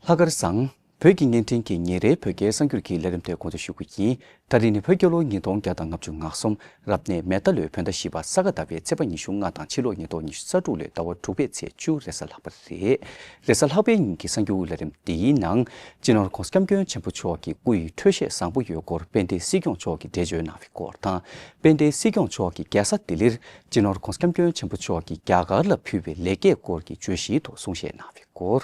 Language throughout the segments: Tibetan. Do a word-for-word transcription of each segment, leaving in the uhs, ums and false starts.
ལྷག་དཀར་བཟང་། བོད་ཀྱི་བརྙན་འཕྲིན་གྱི་ཉིན་རེའི་བོད་སྐད་གསར་འགྱུར་གྱི་ལས་རིམ་དེ་འགོ་འཛུགས་ཞུ་རྒྱུ་ཡིན། ད་རིང་ནི་བོད་རྒྱལ་ལོ་ཉིས་སྟོང་བརྒྱ་དང་ལྔ་བཅུ་ང་གསུམ། རབ་གནས་མེ་རྟ་ལོའི་བོད་ཟླ་བཞི་པ་ས་ག་ཟླ་བའི་ཚེས་པ་ཉི་ཤུ་ལྔ་དང་ཕྱི་ལོ་ཉིས་སྟོང་ཉི་ཤུ་རྩ་དྲུག་ལོའི་ཟླ་བ་དྲུག་པའི་ཚེས་བཅུ་རེས་གཟའ་ལྷག་པ་རེད། རེས་གཟའ་ལྷག་པའི་ཉིན་གྱི་གསར་འགྱུར་ལས་རིམ་འདིའི་ནང་། སྤྱི་ནོར་༧གོང་ས་༧སྐྱབས་མགོན་ཆེན་པོ་མཆོག་གི་སྐུ་ཡི་འཕྲོད་བཞེས་བཟང་པོ་ཡོད་སྐོར་དཔལ་ལྡན་སྲིད་སྐྱོང་མཆོག་གིས་འགྲེལ་བརྗོད་གནང་བའི་སྐོར་དང་། དཔལ་ལྡན་སྲིད་སྐྱོང་མཆོག་གིས་རྒྱལ་ས་ལྡི་ལིར་སྤྱི་ནོར་༧གོང་ས་༧སྐྱབས་མགོན་ཆེན་པོ་མཆོག་གིས་རྒྱ་གར་ལ་ཕུལ་བའི་ལེགས་སྐྱེས་སྐོར་གྱི་བརྗོད་གཞིའི་ཐོག་གསུང་བཤད་གནང་བའི་སྐོར།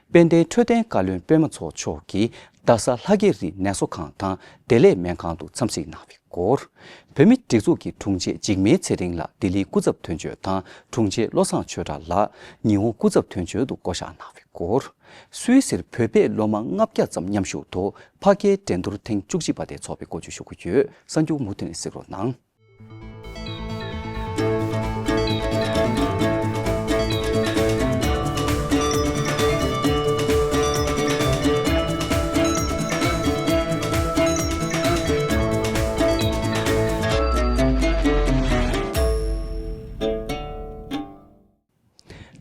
དཔལ་ལྡན་འཕྲོད་བསྟེན་བཀའ་བློན་པད་མ་མཚོ་མཆོག་གིས་རྡ་ས་ལྷ་སྐལ་རི་ནད་གསོ་ཁང་དང་བདེ་ལེགས་སྨན་ཁང་དུ་འཚམས་གཟིགས་གནང་བའི་སྐོར། བོད་མིའི་སྒྲིག་འཛུགས་ཀྱི་དྲུང་ཆེ་འཇིགས་མེད་ཚེ་རིང་ལགས་ལྡི་ལིའི་སྐུ་ཚབ་དོན་གཅོད་དང་དྲུང་ཆེ་བློ་བཟང་ཆོས་གྲགས་ལགས་ཉི་ཧོང་སྐུ་ཚབ་དོན་གཅོད་དུ་བསྐོ་གཞག་གནང་བའི་སྐོར། སུད་སིར་བོད་པའི་སློབ་མ་ལྔ་བརྒྱ་ཙམ་མཉམ་ཞུགས་ཐོག་ཕ་གིའི་འགྲན་བསྡུར་ཐེངས་བཅུ་གཅིག་པ་དེ་ཚོགས་པའི་སྐོར་བརྗོད་ཞུ་གི་ཡོད། གསར་འགྱུར་མུ་མཐུད་ནས་གཟིགས་རོགས་གནང་།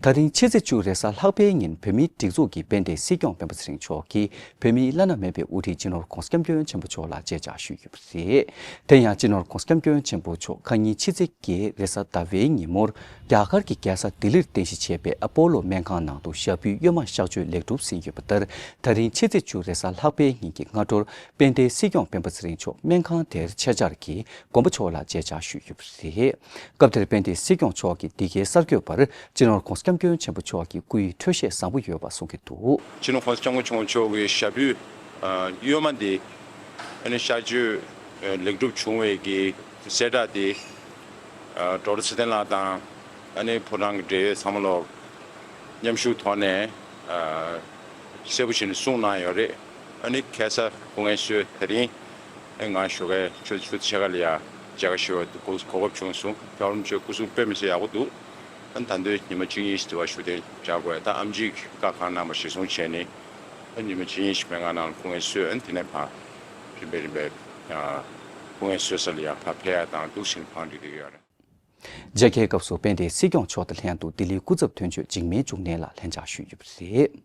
ད་རིང་ཕྱི་ཚེས་བཅུ་རེས་གཟའ་ལྷག་པའི་ཉིན་བོད་མིའི་སྒྲིག་འཛུགས་ཀྱི་དཔལ་ལྡན་སྲིད་སྐྱོང་སྤེན་པ་ཚེ་རིང་མཆོག་གིས་བོད་མིའི་བླ་ན་མེད་པའི་དབུ་ཁྲིད་སྤྱི་ནོར་༧གོང་ས་༧སྐྱབས་མགོན་ཆེན་པོ་མཆོག་ལ་མཇལ་བཅར་ཞུས་ཡོད་པ་རེད། དེ་ཡང་སྤྱི་ནོར་༧གོང་ས་༧སྐྱབས་མགོན་ཆེན་པོ་མཆོག་ཁ་ཉིན་ཕྱི་ཚེས་བརྒྱད་རེས་གཟའ་ཟླ་བའི་ཉིན་མོར་རྒྱ་གར་གྱི་རྒྱལ་ས་ལྡི་ལིར་རྟེན་གཞི་བྱས་པའི་ཨ་པོ་ལོ་སྨན་ཁང་ནང་དུ་ཞབས་བུའི་གཡོན་མ་གཤག་བཅོས་ལེགས་གྲུབ་ཟིན་ཡོད་པ་ལྟར། ད་རིང་ཕྱི་ཚེས་བཅུ་རེས་གཟའ་ལྷག་པའི་ཉིན་གྱི་སྔ་དྲོར་དཔལ་ལྡན་སྲིད་སྐྱོང་སྤེན་པ་ཚེ་རིང་མཆོག་སྨན་ཁང་དེར་ཆེད་བཅར་གྱིས་མགོན་པོ་མཆོག་ལ་མཇལ་བཅར་ཞུས་ཡོད་པ་རེད། སྐབས་དེར་དཔལ་ལྡན་སྲིད་སྐྱོང་མཆོག་གིས་འདི་གའི་གསར་འགོད་པར་སྤྱི་ནོར་༧གོང་ས་༧སྐྱབས་མགོན་ཆེན་པོ་མཆོག་གི་སྐུ་ཡི་འཕྲོད་བཞེས་བཟང་པོ་ཡོད་པ་གསུང་གི་འདུག་སྤྱི་ནོར་༧གོང་ས་༧སྐྱབས་མགོན་ཆེན་པོ་མཆོག་གི་ཞབས་བུའི་ཨ་གཡོན་མ་འདི་ཨ་ནི་གཤག་བཅོས་ཨ་ལེགས་གྲུབ་བྱུང་བའི་གི་གསལ་བསྒྲགས་དེ་ཨ་ཌོག་ཊར་ཚེ་བརྟན་ལགས་དང་ཨ་ནི་ཕོ་བྲང་གི་འབྲེལ་ཡོད་ཚང་མ་ལོག་མཉམ་ཞུགས་ཐོག་ནས་ཨ་གསལ་པོ་བྱས་ནས་གསུངས་གནང་ཡོད་རེད། ཨ་ནི་ཁ་སང་སྐུ་ངལ་གསོས་དེ་རིང་ཨ་ང་ཞོགས་ཀའི་ཆུ་ཚོད་ཕྱེད་ཀ་ལ་ཡ་མཇལ་ཁ་ཞུ་བའི་གོ་གོ་སྐབས་བྱུང་སོང་། རྒྱལ་བ་རིན་པོ་ཆེ་སྐུ་གཟུགས་དཔེ་མི་སྲིད་ཡག་པོ་འདུག་ཨ་ནི་ད་དུང་ཉི་མ་གཅིག་གཉིས་ཤིག་དེ་བ་བཞུགས་གདན་འཇགས་དགོས། ད་ཨེམ་ཆི་གི་བཀའ་གང་གནང་བ་གཞིར་བཟུང་བྱས་ནས་ཨ་ཉི་མ་གཅིག་གཉིས་ཤིག་སྨན་ཁང་ནང་ལ་སྐུ་ངལ་གསོས། ཨ་ནི་དེ་ནས་ཕར་རིམ་པས་རིམ་པས་ཨ་སྐུ་ངལ་གསོ་ས་ལ་ཡ་ཕར་ཕེབས་ཡ་དང་འདུག་སེ་བང་སྒྲིག་བསྡད་ཀྱི་ཡོད་རེད། མཇལ་ཁའི་སྐབས་སུ་དཔལ་ལྡན་སྲིད་སྐྱོང་མཆོག་དང་ལྷན་དུ་ལྡི་ལིའི་སྐུ་ཚབ་དོན་གཅོད་འཇིགས་མེད་འབྱུང་གནས་ལགས་ལྷན་བཅར་ཞུས་ཡོད་པ་རེད།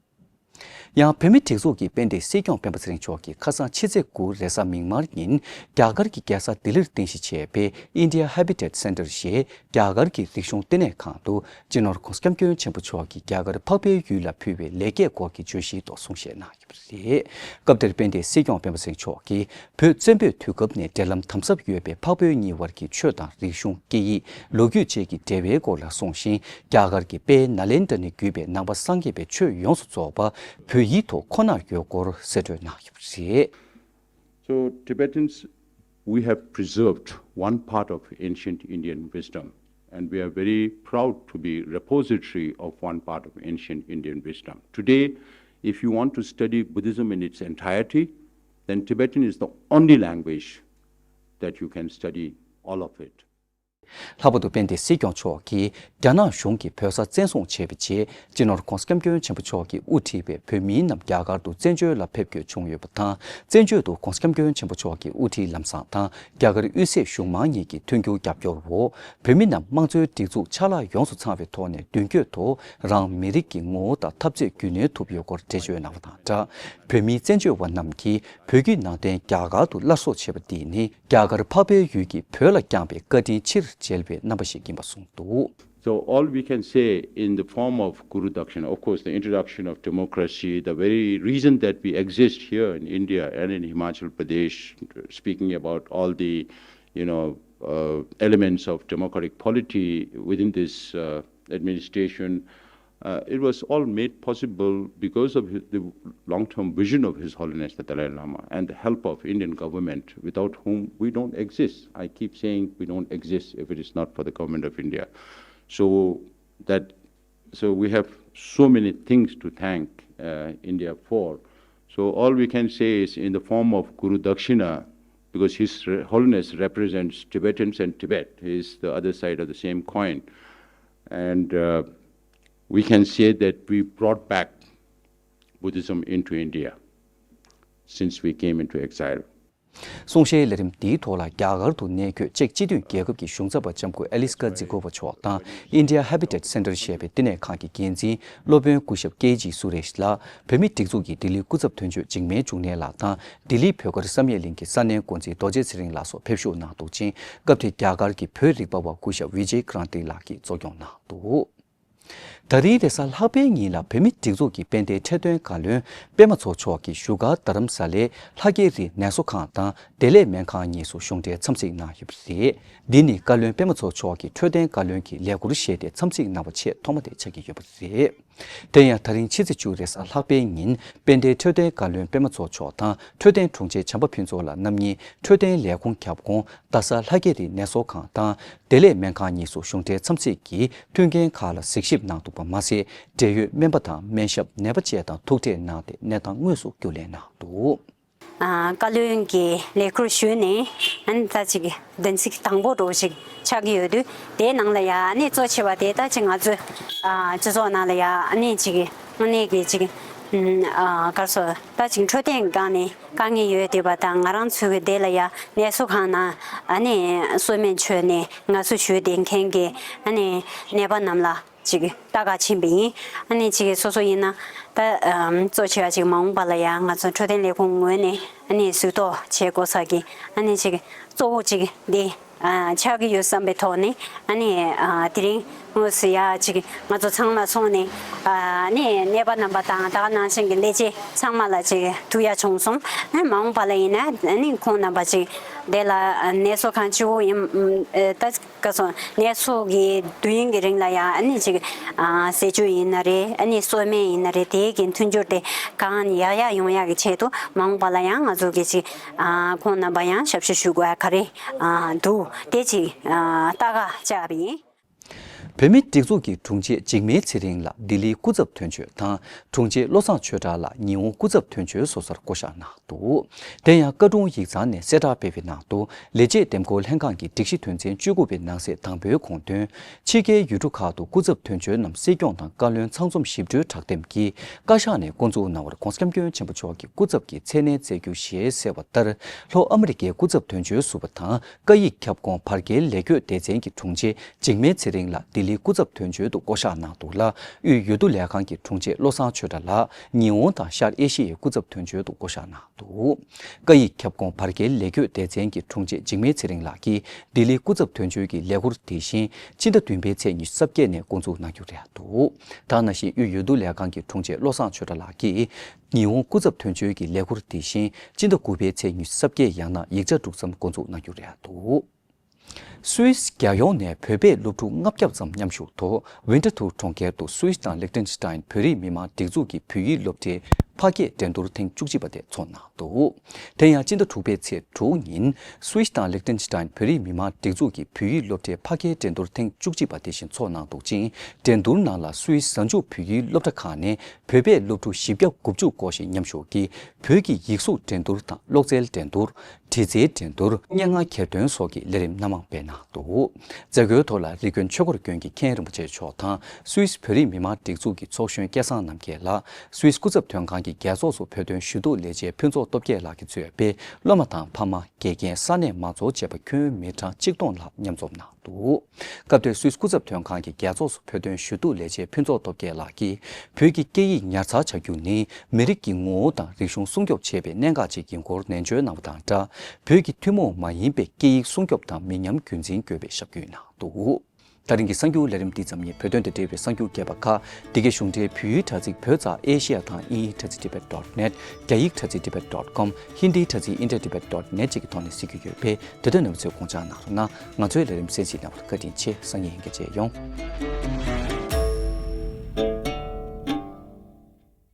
ཡང་བོད་མིའི་སྒྲིག་འཛུགས་ཀྱི་དཔལ་ལྡན་སྲིད་སྐྱོང་སྤེན་པ་ཚེ་རིང་མཆོག་གིས་ཁ་སང་ཕྱི་ཚེས་དགུ་རེས་གཟའ་མིག་དམར་ཉིན་རྒྱ་གར་གྱི་རྒྱལ་ས་ལྡི་ལིར་རྟེན་གཞི་བྱས་པའི་India Habitat Center ཞེས་རྒྱ་གར་གྱི་རིག་གཞུང་ལྟེ་གནས་ཁང་དུ་སྤྱི་ནོར་༧གོང་ས་༧སྐྱབས་མགོན་ཆེན་པོ་མཆོག་གིས་རྒྱ་གར་འཕགས་པའི་ཡུལ་ལ་ཕུལ་བའི་ལེགས་སྐྱེས་སྐོར་གྱི་བརྗོད་གཞིའི་ཐོག་གསུང་བཤད་གནང་ཡོད་པ་རེད། སྐབས་དེར་དཔལ་ལྡན་སྲིད་སྐྱོང་སྤེན་པ་ཚེ་རིང་མཆོག་གིས་བོད་བཙན་པོའི་དུས་སྐབས་ནས་འབྲེལ་ལམ་དམ་ཟབ་ཡོད་པའི་འཕགས་བོད་གཉིས་བར་གྱི་ཆོས་དང་རིག་གཞུང་། སྐད་ཡིག་ལོ་རྒྱུས་བཅས་ཀྱི་འབྲེལ་བའི་སྐོར་ལ་གསུངས་ཤིང་། རྒྱ་གར་གྱི་དཔལ་ནཱ་ལེནྡྲ་ནས་བརྒྱུད་པའི་ནང་པ་སངས་རྒྱས་པའི་ཆོས་ཡོངས་སུ་རྫོགས་པ་བོད་ཡིག་ཐོག་ཁོ་ནར་ཡོད་སྐོར་གསལ་སྟོན་གནང་ཡོད་པ་རེད། So Tibetans, we have preserved one part of ancient Indian wisdom, and we are very proud to be repository of one part of ancient Indian wisdom. Today, if you want to study Buddhism in its entirety, then Tibetan is the only language that you can study all of it. ལྷག་པར་དུ་དཔལ་ལྡན་སྲིད་སྐྱོང་མཆོག་གིས་རྒྱ་ནག་གཞུང་གིས་བོད་ས་བཙན་བཟུང་བྱས་པའི་རྗེས། སྤྱི་ནོར་༧གོང་ས་༧སྐྱབས་མགོན་ཆེན་པོ་མཆོག་གིས་དབུ་ཁྲིད་པའི་བོད་མི་རྣམས་རྒྱ་གར་དུ་བཙན་བྱོལ་ལ་ཕེབས་སྐྱོད་བྱུང་ཡོད་པ་དང་། བཙན་བྱོལ་དུ་༧གོང་ས་༧སྐྱབས་མགོན་ཆེན་པོ་མཆོག་གི་དབུ་ཁྲིད་ལམ་བཟང་དང་རྒྱ་གར་དབུས་སའི་གཞུང་མང་གཉིས་ཀྱི་མཐུན་འགྱུར་རྒྱབ་སྐྱོར་འོག་བོད་མི་རྣམས་དམངས་གཙོའི་སྒྲིག་འཛུགས་ཕྱག་ལག་ཡོངས་སུ་ཚང་བའི་ཐོག་ནས་མདུན་སྐྱོད་དུ་རང་མི་རིགས་ཀྱི་ངོ་བོ་དང་འཐབ་རྩོད་རྒྱུན་གནས་ཐུབ་ཡོད་སྐོར་འགྲེལ་བརྗོད་གནང་བ་དང་སྦྲགས། བོད་མིའི་བཙན་བྱོལ་བ་རྣམས་ཀྱིས་བོད་བརྒྱུད་ནང་བསྟན་རྒྱ་གར་དུ་སླར་གསོ་བྱས་པ་འདི་ནི། རྒྱ་གར་འཕགས་པའི་ཡུལ་གྱིས་བོད་ལ་བསྐྱངས་པའི་བཀའ་དྲིན་ཆེར་འཇལ་བའི་རྣམ་པ་ཞིག་ཡིན་པ་གསུངས་འདུག So all we can say in the form of Guru Dakshina, of course, the introduction of democracy, the very reason that we exist here in India and in Himachal Pradesh, speaking about all the, you know, uh, elements of democratic polity within this uh, administration, Uh, it was all made possible because of his, the long-term vision of His Holiness the Dalai Lama and the help of Indian government, without whom we don't exist. I keep saying we don't exist if it is not for the government of India. So that, so we have so many things to thank uh, India for. So all we can say is in the form of Guru Dakshina, because His Re- Holiness represents Tibetans and Tibet. He is the other side of the same coin. And uh, we can say that we brought back Buddhism into India since we came into exile. གསུང་བཤད་ལས་རིམ་འདིའི་ཐོག་ལ་རྒྱ་གར་དུ་གནས་འཁོད་ཅེཀ་སྤྱི་མཐུན་རྒྱལ་ཁབ་ཀྱི་གཞུང་ཚབ་པ་ལྕམ་སྐུ་ཨེ་ལི་སི་ཀ་ཛི་གོ་བ་མཆོག་དང་India Habitat Center ཞེས་པའི་བསྟི་གནས་ཁང་གི་འགན་འཛིན་སློབ་དཔོན་སྐུ་ཞབས་ཀེ་ཇི་སུ་རེཤ་ལགས། བོད་མིའི་སྒྲིག་འཛུགས་ཀྱི་ལྡི་ལི་སྐུ་ཚབ་དོན་གཅོད་འཇིགས་མེད་འབྱུང་གནས་ལགས་དང་ལྡི་ལིའི་བོད་སྒར་བསམ་ཡས་གླིང་གི་ས་གནས་འགོ་འཛིན་རྡོ་རྗེ་ཚེ་རིང་ལགས་སོགས་ཕེབས་ཞུགས་གནང་འདུག་ཅིང་། སྐབས་དེར་རྒྱ་གར་གྱི་བོད་རིག་པ་བ་སྐུ་ཞབས་བི་ཇེ་ཀྲན་ཏི་ལགས་ཀྱིས་གཙོ་སྐྱོང་གནང་འདུག། ད་རིང་རེས་གཟའ་ལྷག་པའི་ཉིན་ལ་བོད་མིའི་སྒྲིག་འཛུགས་ཀྱི་དཔལ་ལྡན་འཕྲོད་བསྟེན་བཀའ་བློན་པད་མ་མཚོ་མཆོག་གིས་བཞུགས་སྒར་རྡ་རམ་ས་ལའི་ལྷ་རྒྱལ་རི་ནད་གསོ་ཁང་དང་བདེ་ལེགས་སྨན་ཁང་གཉིས་སུ་གཞུང་འབྲེལ་འཚམས་གཟིགས་གནང་ཡོད་པ་རེད། འདི་ནི་བཀའ་བློན་པད་མ་མཚོ་མཆོག་གིས་འཕྲོད་བསྟེན་བཀའ་བློན་གྱི་ལས་ཁུར་བཞེས་ཏེ་འཚམས་གཟིགས་གནང་བ་ཆེས་ཐོག་མ་དེ་ཆགས་ཀྱི་ཡོད་པ་རེད། དེ་ཡང་ད་རིང་ཕྱི་ཚེས་བཅུ་རེས་གཟའ་ལྷག་པའི་ཉིན་དཔལ་ལྡན་འཕྲོད་བསྟེན་བཀའ་བློན་པད་མ་མཚོ་མཆོག་དང་འཕྲོད་བསྟེན་དྲུང་ཆེ་བྱམས་པ་ཕུན་ཚོགས་ལགས་རྣམ་གཉིས་འཕྲོད་བསྟེན་ལས་ཁུངས་ཁྱབ་ཁོངས་རྡ་ས་ལྷ་རྒྱལ་རི་ནད་གསོ་ཁང་དང་བདེ་ལེགས་སྨན་ཁང་གཉིས་སུ་གཞུང་འབྲེལ་འཚམས་གཟིགས་ཀྱིས་མཐུན་རྐྱེན་ཁག་ལ་གཟིགས་ཞིབ་གནང་འདུག་པ་མ་ཟད། འབྲེལ་ཡོད་སྨན་པ་དང་སྨན་ཞབས་ནད་པ་བཅས་དང་ཐུག་འཕྲད་གནང་སྟེ་གནས་སྟངས་དངོས་སུ་རྒྱུས་ལེན་གནང་འདུག། ཨ། བཀའ་བློན་གྱི་ལས་ཁུར་ཞུས་ནས་ཨ་ནི་ད་ཅིག་བདུན་ཚིགས་དང་པོ་འདྲ་བོ་ཞིག་ཆགས་ཀྱི་ཡོད་དུས། དེའི་ནང་ལ་ཡ་ཨ་ནི་གཙོ་ཆེ་བ་དེ་ད་ཅིག་ང་ཚོའི་ཨ་སྤྱི་ཚོགས་ནང་ལ་ཡ་ཨ་ནི་ཅིག་དངོས་གནས་ཀྱི་ཅིག་ཨ་ག་རེ་ཟེར། ད་ཅིག་འཕྲོད་བསྟེན་སྒང་ནས་དཀའ་ངལ་ཡོད་བསྡད་པ་དང་། ང་རང་ཚོའི་གི་དེ་ལ་ཡ་ནད་གསོ་ཁང་ནང་ཨ་ནི་གསོ་སྨན་མཆོད་ནས་ངལ་གསོ་ཞུས་བསྡད་མཁན་གྱི་ཨ་ནི་ནད་པ་རྣམས་ལ་ཅིག་ལྟ་ག་ཕྱིན་པ་ཡིན། ཨ་ནི་ཅིག་སོ་སོ་ཡིན་ན་ད་ཨམ་གཙོ་ཆེ་བ་ཅིག་མ་འོངས་པ་ལ་ཡ་ང་ཚོ་འཕྲོད་བསྟེན་ལས་ཁུངས་ངོས་ནས་ཨ་ནི་གཟིགས་རྟོག་བྱེད་དགོས་ས་གི་ཨ་ནི་ཅིག་གཙོ་བོ་ཅིག་འདི་ཨ་ཆགས་ཀྱི་ཡོད་བསམ་པའི་ཐོག་ནས། ཨ་ནི་ཨ་དེ་རིང་དངོས་སུ་ཡ་ཅིག་ང་ཚོ་ཚང་མ་སོང་ནས་ཨ་ནི་ནད་པ་རྣམ་པ་དང་ད་ག་ནང་བཞིན་གྱི་ལས་བྱེད་ཚང་མ་ལ་ཅིག་ཐུག་ཡ་བྱུང་སོང་། ཨ་མ་འོངས་པ་ལ་ཡིན་ན་ཨ་ནི་ཁོང་རྣམ་པ་ཅིག་དེ་ལ་ཨ་ནད་གསོ་ཁང་གཅིག་པོ་ཡིན་ཨ་ད། བཀའ་ཟུར་ནད་གསོ་གི་དུས་ཡུན་གྱི་རིང་ལ་ཡང་ཨ་ནི་ཅིག་ཨ་ཟས་བཅུད་ཡིན་ན་རེད། ཨ་ནི་གསོ་སྨན་ཡིན་ན་རེད། དེའི་གི་མཐུན་འགྱུར་དེ་གང་ཡག་ཡག་ཡོང་ཡག་གི་ཆེད་དུ་མ་འོངས་པ་ལ་ཡང་ང་ཚོ་གི་ཅིག་ཨ་ཁོང་རྣམ་པ་ཡང་ཞབས་ཞུ་ཞུ་དགོས་ཡ་ག་རེ་ཨ་འདུག་དེ་ཅིག་ཨ་ལྟ་ག་བཅར་བ་ཡིན། བོད་མིའི་སྒྲིག་འཛུགས་ཀྱི་དྲུང་ཆེ་འཇིགས་མེད་ཚེ་རིང་ལགས་ལྡི་ལིའི་སྐུ་ཚབ་དོན་གཅོད་དང་དྲུང་ཆེ་བློ་བཟང་ཆོས་གྲགས་ལགས་ཉི་ཧོང་སྐུ་ཚབ་དོན་གཅོད་སོ་སོར་བསྐོ་གཞག་གནང་འདུག། དེ་ཡང་བཀའ་དྲུང་ཡིག་ཚང་ནས་གསལ་བསྒྲགས་སྤེལ་བའི་ནང་དུ། ལས་བྱེད་འདེམས་བསྐོ་ལྷན་ཁང་གི་སྒྲིག་གཞི་དོན་ཚན་བཅུ་དགུ་པའི་ནང་གསེས་དང་པོའི་དགོངས་དོན། ཕྱི་རྒྱལ་ཡུལ་གྲུ་ཁག་ཏུ་སྐུ་ཚབ་དོན་གཅོད་རྣམས་སྲིད་སྐྱོང་དང་བཀའ་བློན་ཚང་འཛོམས་ཞིབ་ཕྲའི་དྲ་དེབ་ཀྱི་བཀའ་ཤག་ནས་འགོ་འཛུགས་གནང་བར་༧གོང་ས་༧སྐྱབས་མགོན་ཆེན་པོ་མཆོག་གི་སྐུ་ཚབ་ཀྱིས་མཚན་གནས་སྩལ་རྒྱུ་ཞེས་གསལ་བ་ལྟར། ལྷོ་ཨ་མི་རི་ཀའི་སྐུ་ཚབ་དོན་གཅོད་ཟུར་པ་དང་། སྐད་ཡིག་ཁྱབ་ཁོངས་བར་བརྒལ་ལས་འགུལ་སྡེ་ཚན་གྱི་དྲུང་ཆེ་འཇིགས་མེད་ཚེ་རིང་ལགས་ལྡི་ལིའི་སྐུ་ཚབ་དོན་གཅོད་དུ་བསྐོ་གཞག་གནང་འདུག་ལ། དབུས་འོས་བསྡུ་ལས་ཁང་གི་དྲུང་ཆེ་བློ་བཟང་ཆོས་གྲགས་ལགས་ཉི་ཧོང་དང་ཤར་ཨེ་ཤི་ཡའི་སྐུ་ཚབ་དོན་གཅོད་དུ་བསྐོ་གཞག་གནང་འདུག། སྐད་ཡིག་ཁྱབ་ཁོངས་བར་བརྒལ་ལས་འགུལ་སྡེ་ཚན་གྱི་དྲུང་ཆེ་འཇིགས་མེད་ཚེ་རིང་ལགས་ཀྱིས་ལྡི་ལིའི་སྐུ་ཚབ་དོན་གཅོད་ཀྱི་ལས་ཁུར་དེ་བཞིན་སྤྱི་ཟླ་བདུན་པའི་ཚེས་ཉི་ཤུ་རྩ་བརྒྱད་ནས་འགོ་འཛུགས་གནང་རྒྱུ་རེད་འདུག། ད་ནང་བཞིན་དབུས་འོས་བསྡུ་ལས་ཁང་གི་དྲུང་ཆེ་བློ་བཟང་ཆོས་གྲགས་ལགས་ཀྱིས་ཉི་ཧོང་སྐུ་ཚབ་དོན་གཅོད་ཀྱི་ལས་ཁུར་དེ་བཞིན་སྤྱི་ཟླ་དགུ་པའི་ཚེས་ཉི་ཤུ་རྩ་བརྒྱད་ཡང་ན་ཡིག་ཆ་སྒྲུག་མཚམས་འགོ་འཛུགས་གནང་རྒྱུ་རེད་འདུག། སུད་སི་རྒྱལ་ཡོངས་ནས་བོད་པའི་སློབ་ཕྲུག་ལྔ་བརྒྱ་ཙམ་མཉམ་ཞུགས་ཐོག་ཝིན་ཊར་ཐུར་གྲོང་ཁྱེར་དུ་སུད་སི་དང་ལིག་ཏེན་སི་ཏན་བོད་རིགས་མི་མང་སྒྲིག་འཛུགས་ཀྱི་བོད་ཡིག་སློབ་གྲྭའི་ཕ་སྐད་འགྲན་བསྡུར་ཐེངས་བཅུ་གཅིག་པ་དེ་འཚོགས་གནང་འདུག། དེ་ཡང་སྤྱི་ཟླ་དྲུག་པའི་ཚེས་དྲུག་ཉིན་སུད་སི་དང་ལིག་ཏེན་སི་ཏན་བོད་རིགས་མི་མང་སྒྲིག་འཛུགས་ཀྱི་བོད་ཡིག་སློབ་གྲྭའི་ཕ་སྐད་འགྲན་བསྡུར་ཐེངས་བཅུ་གཅིག་པ་དེ་བཞིན་འཚོགས་གནང་འདུག་ཅིང་། འགྲན་བསྡུར་ནང་ལ་སུད་སི་གཟའ་མཇུག་བོད་ཡིག་སློབ་གྲྭ་ཁག་ནས་བོད་པའི་སློབ་ཕྲུག་བཞི་བརྒྱ་དགུ་བཅུ་སྐོར་ཞིག་མཉམ་ཞུགས་ཀྱིས་བོད་ཀྱི་ཡིག་གཟུགས་འགྲན་བསྡུར་དང་གློག་རྩལ་འགྲན་བསྡུར། དྲི་རྩེའི་འགྲན་བསྡུར། སྙན་ངག་གྱེར་འདོན་སོགས་ཀྱི་ལས་རིམ་སྣ་མང་སྤེལ་གནང་འདུག། མཛད་སྒོའི་ཐོག་ལ་རི་ཀོན་ཆོས་འཁོར་དགོན་གྱི་མཁན་རིན་པོ་ཆེ་མཆོག་དང་སུད་སི་བོད་རིགས་མི་མང་སྒྲིག་འཛུགས་ཀྱི་ཚོགས་གཞོན་སྐལ་བཟང་རྣམ་རྒྱལ་ལགས། སུད་སི་སྐུ་ཚབ་དོན་ཁང་གི་རྒྱལ་ཚོགས་སུ་བོད་དོན་ཞུ་གཏུག་ལས་བྱེད་ཕུན་ཚོགས་སྟོབས་རྒྱས་ལགས་ཀྱིས་གཙོས་པའི་སློབ་མ་དང་ཕ་མ། དགེ་རྒན། ས་གནས་མང་ཚོགས་བཅས་པ་ཁྱོན་མི་གྲངས་གཅིག་སྟོང་ལྷག་མཉམ་འཛོམས་གནང་འདུག། སྐབས་དེར་སུད་སི་སྐུ་ཚབ་དོན་ཁང་གི་རྒྱལ་ཚོགས་སུ་བོད་དོན་ཞུ་གཏུག་ལས་བྱེད་ཕུན་ཚོགས་སྟོབས་རྒྱས་ལགས་ཀྱིས། བོད་ཀྱི་སྐད་ཡིག་ཉར་ཚགས་བྱ་རྒྱུ་ནི་མི་རིགས་ཀྱི་ངོ་བོ་དང་རིག་གཞུང་སྲུང་སྐྱོབ་བྱེད་པའི་གནད་འགག་ཅིག་ཡིན་སྐོར་ནན་བརྗོད་གནང་བ་དང་སྦྲགས། བོད་ཀྱི་ཐུན་མོང་མ་ཡིན་པའི་སྐད་ཡིག་སྲུང་སྐྱོབ་དང་མི་ཉམས་རྒྱུན་འཛིན་དགོས་པའི་ཞབས་སྐུལ་གནང་འདུག། ད་རིང་གི་གསར་འགྱུར་ལས་རིམ་འདི་ཙམ་ཡིན། བོད་དོན་དང་འབྲེལ་བའི་གསར་འགྱུར་རྒྱས་པ་ཁག་འདི་གའི་གཞུང་འབྲེལ་བོད་ཡིག་དྲ་ཚིགས་བོད་ཙག་ཨེ་ཤི་ཡ་དང་དབྱིན་ཡིག་དྲ་ཚིགས་tibet dot net། རྒྱ་ཡིག་དྲ་ཚིགས་tibet dot com། ཧིན་དིའི་དྲ་ཚིགས་india tibet dot net བཅས་ཀྱི་ཐོག་ནས་གཟིགས་རྒྱུ་ཡོད་པས། དེ་དོན་རྣམས་ཚོས་དགོངས་འཇགས་གནང་རོགས་གནང་། ང་ཚོའི་ལས་རིམ་གསན་གཟིགས་གནང་བར་བཀའ་དྲིན་ཆེ། སང་ཉིན་ཡང་བསྐྱར་མཇལ་ཡོང་།